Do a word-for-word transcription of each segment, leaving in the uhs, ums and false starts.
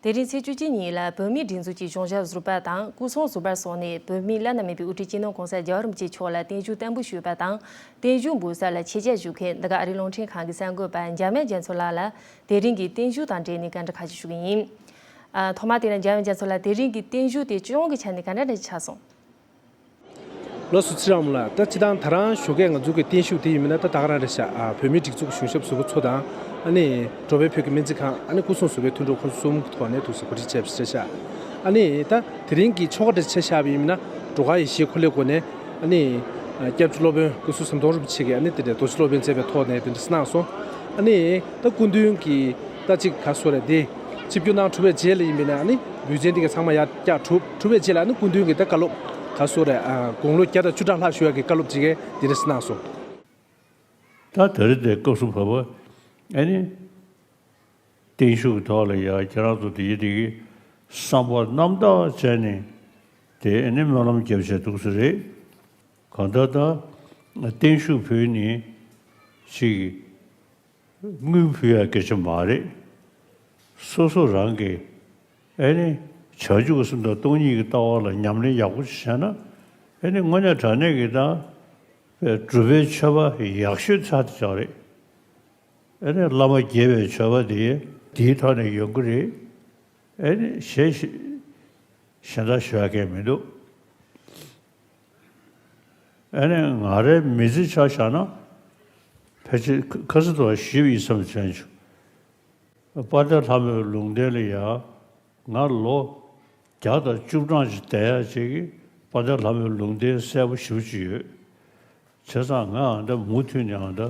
དེ་རིང་ཚེས་བཅུ་གཅིག་ཉིན་ལ་བོད་མིའི་སྒྲིག་འཛུགས་ཀྱི་གཞུང་ཞབས་ཟུར་པ་དང་སྐུ་སྲུང་ཟུར་པ་སོགས་ནས་བོད་མིའི་བླ་ན་མེད་པའི་དབུ་ཁྲིད་སྤྱི་ནོར་༸གོང་ས་༸རྒྱལ་བ་རིན་པོ་ཆེ་མཆོག་ལ་བརྟན་བཞུགས་བརྟན་པོ་ཞུས་པ་དང་། བརྟན་བཞུགས་འབུལ་ས་ལ་ཆེད་བཅར་ཞུ་མཁན་འདི་ག་ཨ་རིའི་རླུང་འཕྲིན་ཁང་གི་གསར་འགོད་པ་འཇམ་དབྱངས་རྒྱ་མཚོ་ལགས་ལ་དེ་རིང་གི་བརྟན་བཞུགས་དང་འབྲེལ་ནས་བཀའ་འདྲི་ཁ་ཤས་ཞུ་གི་ཡིན། ཨ། ཐོག་མར་དེ་ལ་འཇམ་དབྱངས་རྒྱ་མཚོ་ལགས། དེ་རིང་གི་བརྟན་བཞུགས་དེ་སྤྱི་ཡོངས་ཀྱི་ཆ་ནས་ག་འདྲ་འདྲ་ཆགས་སོང་། ལགས་སོ། ཚེ་རིང་ལགས། ད་སྤྱིར་བཏང་ད་རང་ཞོགས་ཀས་ང་ཚོ་གི་བརྟན་བཞུགས་དེ་ཡིན་མིན་ན་ད་ད་ག་རང་རེད་ཤག་ཨ། བོད་མིའི་སྒྲིག་འཛུགས་ཀྱི་གཞུང་ཞབས་ཟུར་པ་ཚོ་དང་། ཨ་ནི་འགྲོ་བའི་བོད་ཀྱི་སྨན་རྩིས་ཁང་། ཨ་ནི་སྐུ་སྲུང་ཟུར་པའི་མཐུན་གྲོགས་ཁོང་ཚོ་གསུམ་གྱི་ཐོག་ནས་ཐུགས་སུ་གོ་སྒྲིག་བྱས་པ་རེད་ཤག་ཨ་ནི་ད་དེ་རིང་གི་ཆོ་ག་འདྲ་ཆ་བཞག་པ་ཡིན་མིན་ན་འགྲོ་ཁར་ཡེ་ཤེས་འཁོར་ལོའི་སྒོ་ནས། ཨ་ནི་སྐྱབས་རྗེ་སློབ་དཔོན་སྐུ་ཞབས་ཟམ་གདོང་རིན་པོ་ཆེ་གིས་ཨ་ནི་དེ་འདྲའི་རྡོ་རྗེ་སློབ་དཔོན་མཛད་པའི་ཐོག་ནས་དེ་འདྲ་གནང་སོང་། ཨ་ནི་ད་སྐུ་མདུན་གྱི་ད་ཅིག་ག་སོ་རེད། དེ་ཆིབས་བསྒྱུར་གནང་གྲུབ་པའི་རྗེས་ལ་ཡིན་པས་ན། ཨ་ནི་འབུལ་ཚན་འདི་ག་ཚང་མ་ཡར་བཀྱག་གྲུབ་གྲུབ་པའི་རྗེས་ལ། ཨ་ནི་སྐུ་མདུན་གྱི་ད་བཀའ་སློབ་ག་སོ་རེད། ཨ། དགུང་ལོ་བརྒྱ་དང་བཅུ་ཕྲག་ལྷག་བཞུགས་ཡག་གི་བཀའ་སློབ་ཅིག་གིས་འདི་འདྲ་གནང་སོང་། ད་དེ་རིང་འདིའི་སྐབས་སུ་བབས་པ། ཨ་ནི་བརྟན་བཞུགས་ཀྱི་ཐོག་ལ་ཡ་ཁྱེད་རང་ཚོ་དེ་ཡི་དེ་གི་བསམ་པ་རྣམ་དག་བྱས་ནས་དེ་ཨ་ནི་སྨོན་ལམ་རྒྱབ་བྱས་འདུག་ས་རེད། གང་ལྟར་ད་བརྟན་བཞུགས་ཕུལ་ནི་ཅིག་དངུལ་ཕུལ་ཡ་སྐད་ཆ་མ་རེད། སོ་སོ་རང་གི་ཨ་ནི་བྱང་ཆུབ་སེམས་དང་སྟོང་ཉིད་ཀྱི་ལྟ་བ་ལ་ཉམས་ལེན་ཡག་པོ་ཞིག་བྱས་ན། ཨ་ནི་དངོས་གནས་དྲང་གནས་ཀྱི་ད་སྒྲུབ་པའི་མཆོད་པ་ཡག་ཤོས་ཆགས་དེ་ཆགས་རེད། ཨ་ནི་བླ་མ་དགྱེས་པའི་མཆོད་པ་དེ་དེའི་ཐོག་ནས་ཡོང་གི་རེད། ཨ་ནི་གཞན་ཞིག་གཞན་དག་ཞུ་ཡ་གང་ཡང་མི་འདུག་ཨ་ནི་ང་རའི་མི་ཚེ་ཆ་བཞག་ན་ཕལ་ཆེར་ཁ་ཁ་སང་དུ་ཞུས་པ་ཡིན་བསམ་བྱས་བྱུང་། དཔལ་ལྡན་ལྷ་མོའི་ལུང་བསྟན་ལ་ཡ་ང་ལོ་བརྒྱ་དང་བཅུ་གྲངས་ཤིག་བསྡད་ཡ་ཅིག་གིས་དཔལ་ལྡན་ལྷ་མོའི་ལུང་བསྟན་གསལ་པོ་ཞེ་པོ་ཅིག་ཡོད། བྱས་ཙང་ང་ཨ་ད་མུ་མཐུད་ནས་ཨ་ད་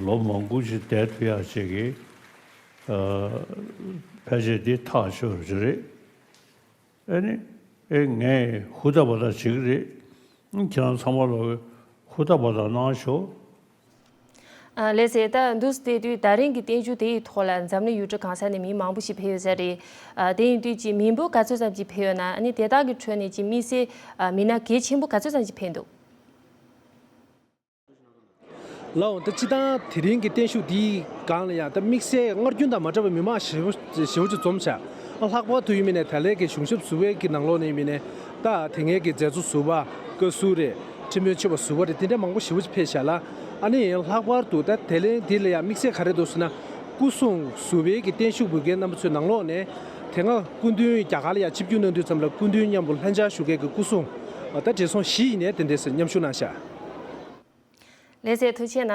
ལོ་མང་པོ་ཞིག་བསྡད་ཐུབ་ཡ་ཅིག་གིས། ཨ། ཕལ་ཆེར་འདི་ཐག་ཆོད་རེད། ཨ་ནི་ཨེ་ངས་ཧུར་ཐག་འབད་ཐག་བྱེད་ཀྱི་རེད། ཁྱེད་རང་ཚང་མ་ལོག་ཧུར་ཐག་འབད་ཐག་གནང་ཤོག་ཨ། ལགས་སེ། ད་འདུག་སེ་བལྟས་དུས་ད་རིང་གི་བརྟན་བཞུགས་དེ་ཡི་ཐོག་ལ་འཛམ་གླིང་ཡུལ་གྲུ་གང་ས་ནས་མི་མང་པོ་ཞིག་ཕེབས་ཡོད་ས་རེད། ཨ། དེ་ཡིན་དུས་ཀྱི་མི་འབོར་ག་ཚོད་ཙམ་ཅིག་ཕེབས་ཡོད་ན། ཨ་ནི་དེ་དག་གི་ཁྲོད་ནས་ཀྱི་དམིགས་བསལ། ཨ། མི་སྣ་གལ་ཆེན་པོ་ག་ཚོད་ཙམ་ཅིག་ཕེབས་འདུག་ལགས་འོང་། ད་སྤྱིར་བཏང་དེ་རིང་གི་བརྟན་བཞུགས་འདིའི་སྒང་ལ་ཡང་ད་དམིགས་བསལ་སྔར་རྒྱུན་དང་མ་འདྲ་བའི་མི་མང་ཞེ་པོ་ཞེ་པོ་ཅིག་འཛོམས་ཤག་ཨ། ལྷག་པར་དུ་ཡིན་མིན་ནས་ད་ལན་གྱི་གཞུང་ཞབས་ཟུར་པའི་གི་ནང་ལོགས་ནས་ཡིན་མིན་ནས་ད་དེ་སྔའི་གི་མཛད་གཙོ་ཟུར་པ། བཀའ་ཟུར་རེད། ཁྲི་འདོན་ཆེན་པོ་ཟུར་པ་རེད། དེ་འདྲ་མང་པོ་ཞེ་པོ་ཅིག་ཕེབས་ཤག་ལ། ཨ་ནི་ལྷག་པར་དུ་ད་དེ་ལན་འདི་ལ་ཡང་དམིགས་བསལ་ག་རེ་འདུག་ཟེར་ན། སྐུ་སྲུང་ཟུར་པའི་གི་བརྟན་བཞུགས་འབུལ་མཁན་རྣམ་པ་ཚོའི་ནང་ལོགས་ནས་དེ་སྔ་སྐུ་མདུན་རྒྱ་གར་ལ་ཡང་ཆིབས་བསྒྱུར་གནང་དུས་ཙམ་ལ་སྐུ་མདུན་མཉམ་པོ་ལྷན་བཅར་ཞུ་མཁན་གྱི་སྐུ་སྲུང་ད་བགྲེས་སོང་བཞི་ཡིན་ནའི་དེ་འདྲས་མཉམ་ཞུགས་གནང་ཤག་ལགས་སེ། ཐུགས་རྗེ་གནང་།